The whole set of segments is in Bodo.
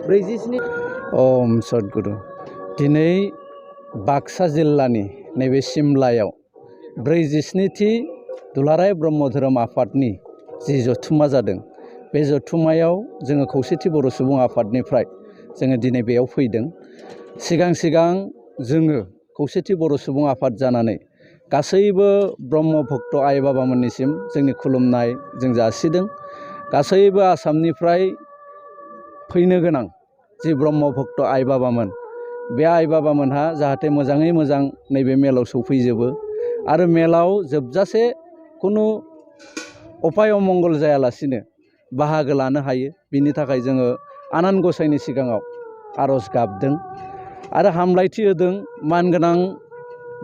ब्रैजिस्नि ओम सद्गुरु दिनै बाक्सा जिल्लानि नैबे सिमलायाव 47थि दुलाराय ब्रह्म धोरोम आफादनि जि जथुम्मा जादों बे जथुम्मायाव जोङो खौसेथि बर' सुबुं आफादनिफ्राय जोङो दिनै बेयाव फैदों। सिगां जोङो खौसेथि बर' सुबुं आफाद जानानै गासैबो ब्रह्म भक्त आइ बाबामोननिसिम जोंनि खुलुमनाय जों जासिदों। गासैबो आसामनिफ्राय फैनो गोनां जि ब्रह्म भक्त आइ बाबामोन बे आइ बाबामोनहा जाहाथे मोजाङै मोजां नैबे मेलाव सौफैजोबो आरो मेलाव जोबजासे खुनु अपाय अमंगल जायालासिनो बाहागो लानो हायो, बिनि थाखाय जोङो आनान गसाइनि सिगाङाव आर'ज गाबदों आरो हामलायथि होदों मानगोनां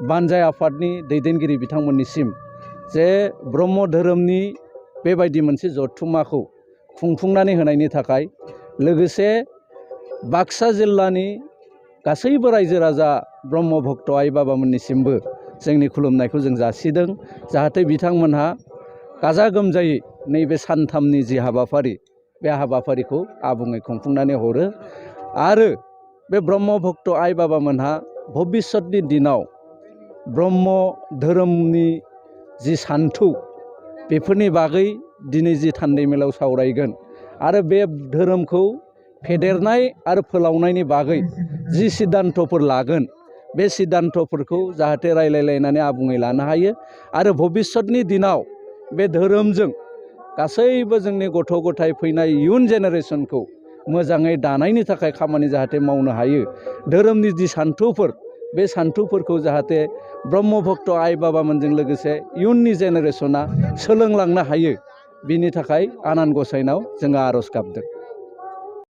बानजाय आफादनि दैदेनगिरि बिथांमोननिसिम जे ब्रह्म धोरोमनि बेबायदि मोनसे जथुम्माखौ खुंफुंनानै होनायनि थाखाय, लोगोसे बाक्सा जिल्लानि गासैबो रायजो राजा ब्रह्म भक्त आइ बाबामोननिसिमबो जोंनि खुलुमनायखौ जों जासिदों। जाहाथे बिथांमोनहा गाजा गोमजायै नैबे सानथामनि जि हाबाफारि बे हाबाफारिखौ आबुङै खुंफुंनानै हरो आरो बे ब्रह्म भक्त आइ बाबामोनहा भबिष्यतनि दिनाव ब्रह्म धोरोमनि जि सान्थौ बेफोरनि बागै दिनै जि थान्दै मेलाव सावरायगोन आरो बे धोरोमखौ फेदेरनाय आरो फोलावनायनि बागै जि सिद्धान्तफोर लागोन बे सिद्धान्तफोरखौ जाहाथे रायलायलायनानै आबुङै लानो हायो आरो भबिष्यतनि दिनाव बे धोरोमजों गासैबो जोंनि गथ' गथाय फैनाय इयुन जेनेरेसनखौ मोजाङै दानायनि थाखाय खामानि जाहाथे मावनो हायो। धोरोमनि जि सान्थौफोर बे सान्थौफोरखौ जाहाथे ब्रह्म भक्त आइ बाबामोनजों लोगोसे इयुननि जेनेरेसना सोलोंलांनो हायो, बिनि थाखाय आनान गसाइनाव जोङो आर'ज गाबदों।